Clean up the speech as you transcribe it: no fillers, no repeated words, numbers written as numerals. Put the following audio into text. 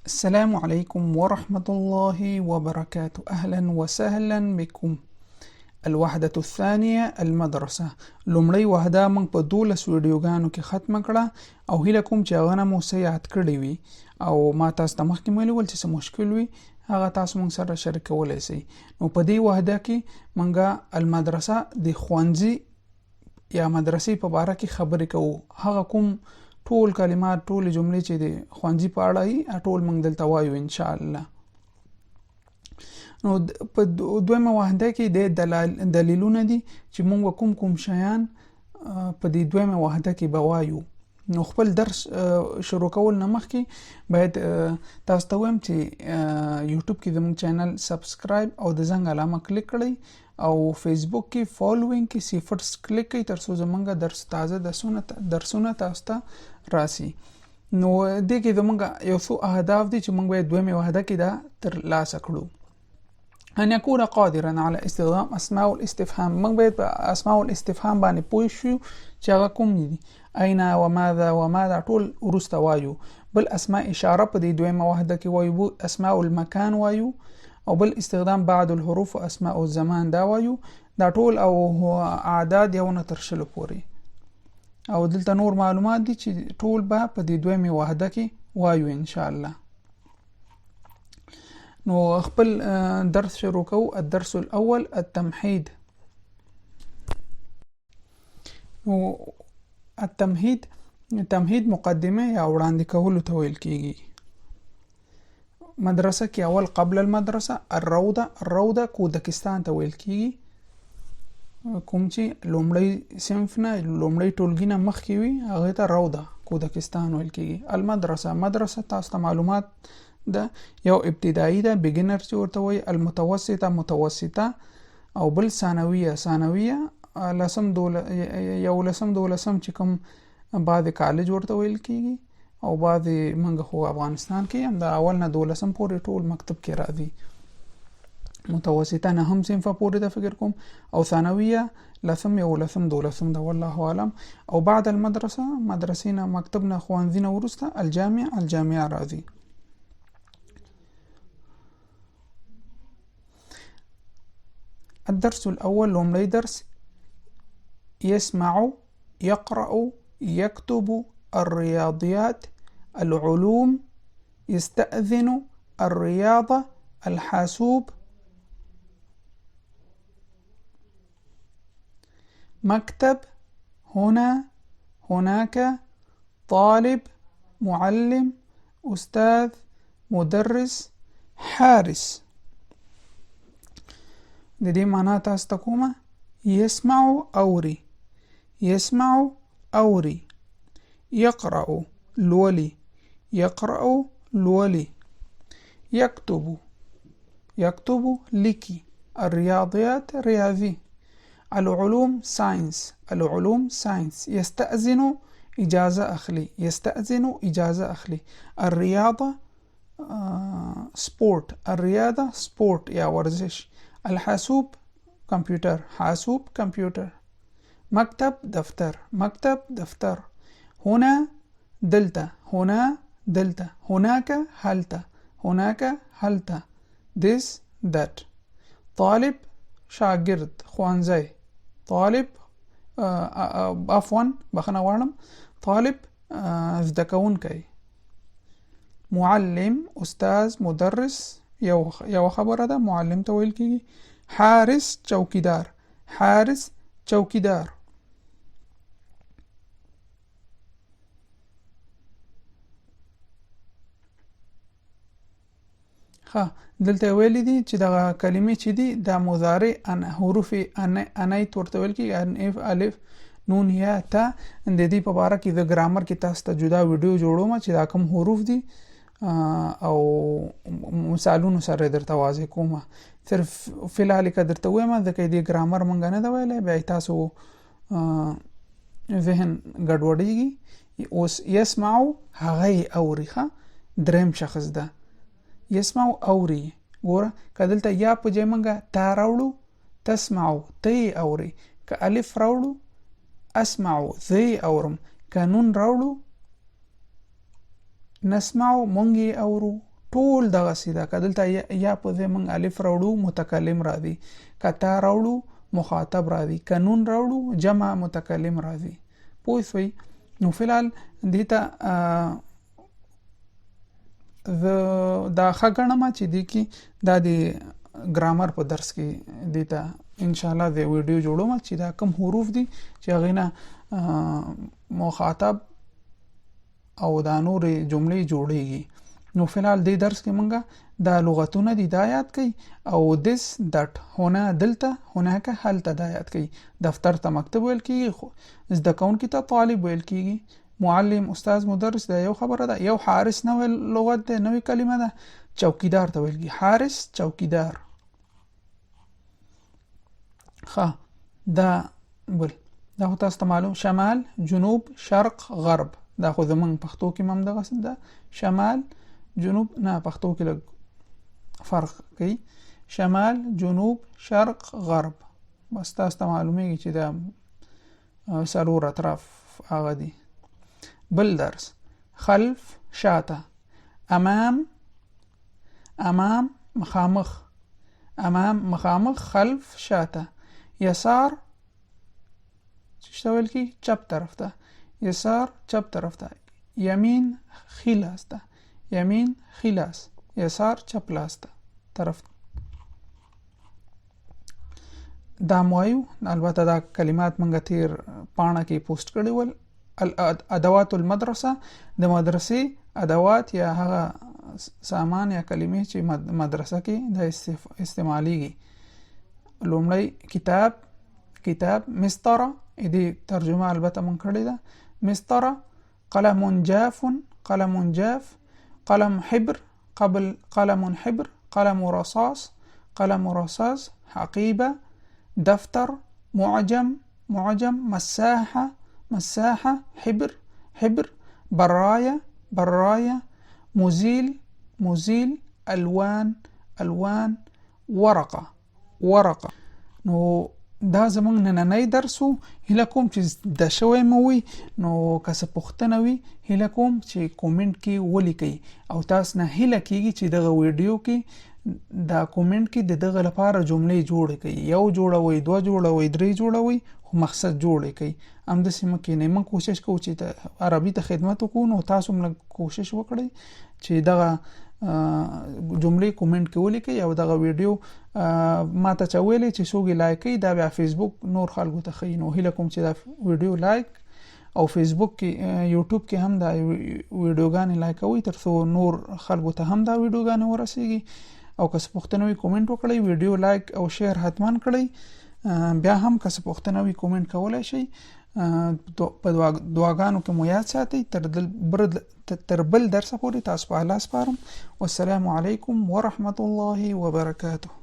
السلام عليكم ورحمة الله وبركاته، أهلا وسهلا بكم. الوحدة الثانية المدرسة. لومړۍ وحده موږ په 12 ویډیوګانو کې ختمه کړه او هیله کوم چې هغه نه مو څه یاد کړی وي، او ما تاسو ته مخکې ویلي ول چې څه مشکل وي هغه تاسو موږ سره شریکولی شئ. نو په دې وحده کې موږ المدرسه د ښوونځي یا مدرسې په باره کې خبرې کوو. هغه کوم ټول کلمات، ټول جملې چې د ښوونځي په اړه وي ټول موږ دلته وایو ان شاء الله. نو په دویمه وحده کې د دلیلونه دي چې موږ کوم کوم شیان په دې دویمه وحده کې به وایو. نو خپل درس شروع کول نه مخکې باید تاسو ته ووایم چې یوټیوب کې زموږ چینل سبسکرایب او د زنګ علامه کلیک کړئ، او فیسبوک کې فالوینګ کې سی فرست کلیک کړئ ترڅو زموږ درس تازه درسونه تاسو ته راسي. نو دې کې زموږ یو څو اهداف دي چې موږ باید دویمې وحده کې دا تر لاسه کړو. أن يكون قادرا على استخدام أسماء الاستفهام. موږ باید په أسماء الاستفهام باندې پوه شو چې هغه کوم دي، أين وماذا وماذا ټول وروسته وایو. بل أسماء إشارة په دې دویمه وحده کې وایو، أسماء المکان وایو، او بل استخدام بعض الحروف وأسماء الزمان دا وایو. دا ټول او اعداد یو نه تر شلو پورې. او دلته نور معلومات دي چې ټول به په دې دویمې وحده کې وایو ان شاء الله. نو خپل درس شروع کوو. الدرس الأول التمهيد. نو التمهيد، تمهید مقدمه یا وړاندې کولو ته ویل کیږي. مدرسه کې اول قبل المدرسه الروضه، الروضه کودکستان ته ویل کیږي، کوم چې لومړی صنف نه لومړی ټولګي نه مخکې وي هغې ته روضه کودکستان ویل کیږي. المدرسه، مدرسه تاسو ته معلومات ده، یو ابتدایي ده بګنر چې ورته وایي، المتوسطه متوسطه، او بل ثانویه، ثانویه لسم یولسم دولسم چې کوم بعضې کالج ورته ویل کیږي، او بعضې موږ خو افغانستان کې هم د اول نه دولسم پورې ټول مکتب کې راځي. متوسطه نهم صنفه پورې ده فکر کوم، او ثانویه لسم یولسم دولسم ده والله اعلم. او بعد المدرسه، مدرسې نه مکتب نه ښوونځي نه وروسته الجامع، الجامعه راځي. الدرس الأول لومړی درس يسمع يقرأ يكتب الرياضيات العلوم يستأذن الرياضة الحاسوب مكتب هنا هناك طالب معلم أستاذ مدرس حارس. د دې معنا تاسو ته کومه؟ يسمع أوري، يسمع أوري، يقرأ لولي، يقرأ لولي، يكتب، يكتب لكي، الرياضيات رياضي، العلوم ساينس، العلوم ساينس، يستأذن إجازة أخلي، يستأذن إجازة أخلي، الرياضة سبورت، الرياضة سبورت يا ورزش، الحاسوب كمبيوتر، حاسوب كمبيوتر، مكتب دفتر، مكتب دفتر، هنا دلتا، هنا دلتا، هناك هلتا، هناك هلتا، this that، طالب شاګرد ښوونځی، طالب عفوا بخښنه غواړم، طالب زده کوونکی، معلم استاذ مدرس یو خبره ده معلم ته ویل کیږي، حارس چوکیدار، حارس چوکیدار. ښه دلته ویلي دي چې دغه کلمې چې دي دا مضارع ان حروف ان انیت ورته ویل کیږي، ان اف الف نون یا تا. د دې په باره کې د ګرامر کې تاسو ته جدا ویډیو جوړوم چې دا کوم حروف دي او مثالونو سره درته واضح کوم. صرف فی الحال که درته ووایم ځکه دې ګرامر مونږ نه ده ویلی، بیا تاسو ذهن ګډوډیږي. اوس یسمع هغه یې اوري، ښه دریم شخص ده، یسمع اوري. ګوره که دلته یا په ځای مونږ تا راوړو تسمع ته یې اوري، که الف راوړو اسمع زه یې اورم، که نون راوړو نسمع مونږ یې اورو. ټول دغه سیده که دلته یا په ځای موږ الف راوړو متکلم راځي، که تا راوړو مخاطب راځي، که نون راوړو جمع متکلم راځي. پوه شوئ؟ نو فلحال دې ته زه دا ښه ګڼم چې دې کې دا د ګرامر په درس کې دې ته ان شاء الله د ویډیو جوړوم چې دا کوم حروف دي چې هغې نه مخاطب او دا نورې جملې جوړیږي. نو فلحال دې درس کې مونږه دا لغتونه دي دا یاد کړئ، او دس دټ، هنا دلته، هناک هلته دا یاد کړئ. دفتر ته مکتب ویل کیږي، خو زده کوونکي ته طالب ویل کیږي. معلم، استاد، مدرس دا یو خبره ده. یو حارس نوې لغت دی، نوې کلمه ده، چوکیدار ته ویل کیږي، حارس چوکیدار. ښه دا بل دا خو تاسو ته معلوم، شمال، جنوب، شرق، غرب، دا خو زمونږ پښتو کې هم دغسې ده، شمال جنوب، نه پښتو کې لږ فرق کوي، شمال جنوب شرق غرب. بس تاسو ته معلومیږي چې دا څلور اطراف هغه دي. بل درس خلف شاته، امام، امام مخامخ، امام مخامخ، خلف شاته، یسار څه ویل کی چپ طرف ته، یسار چپ طرف ته، یمین ښي لاس ته، یمین ښي لاس، یسار چپ لاس ته طرف. دا مو وایو. البته دا کلمات مونږ تیر پاڼه کې پوسټ کړي ول. ادوات المدرسه، د مدرسې ادوات یا هغه سامان یا کلمې چې مدرسه کې دا استعمالیږي. لومړی کتاب، کتاب، مسطره، دې ترجمه البته مونږ کړې ده، مسطره، قلم جاف، قلم جاف، قلم حبر، قبل قلم حبر، قلم رصاص، قلم رصاص، حقيبة، دفتر، معجم، معجم، مساحة، مساحة، حبر، حبر، براية، براية، مزيل، مزيل، ألوان، ألوان، ورقة، ورقة. نو دا زمونږ نننی درس و. هیله کوم چې زده شوی مو وي. نو که څه پوښتنه وي هیله کوم چې کومنټ کې ولیکئ، او تاسو نه هیله کیږي چې دغه ویډیو کې دا کومنټ کې د دغه لپاره جملې جوړې کړئ، یو جوړوئ، دوه جوړوئ، درې جوړوئ، خو مقصد جوړې کړئ. همداسې مه کښېنئ. موږ کوشش کوو چې عربي ته خدمت وکړو، نو تاسو هم لږ کوشش وکړئ چې دغه جملې کومنټ کې ولیکئ. او دغه ویډیو ما ته چا ویلې چې څوک یې لایک کوي دا بیا فیسبوک نور خلکو ته ښیي. نو هیله کوم چې دا ویډیو لایک او فیسبوک کې، یوټیوب کې هم دا ویډیوګانې لایک کوئ تر څو نور خلکو ته هم دا ویډیوګانې ورسیږي. او که څه پوښتنه وي کومنټ وکړئ، ویډیو لایک او شیر حتما کړئ. بیا هم که څه پوښتنه وي کومنټ کولی شئ. په دعاګانو کې مو یاد ساتئ. تر بل درسه پورې تاسو په الله سپارم. والسلام علیکم ورحمت الله وبرکاته.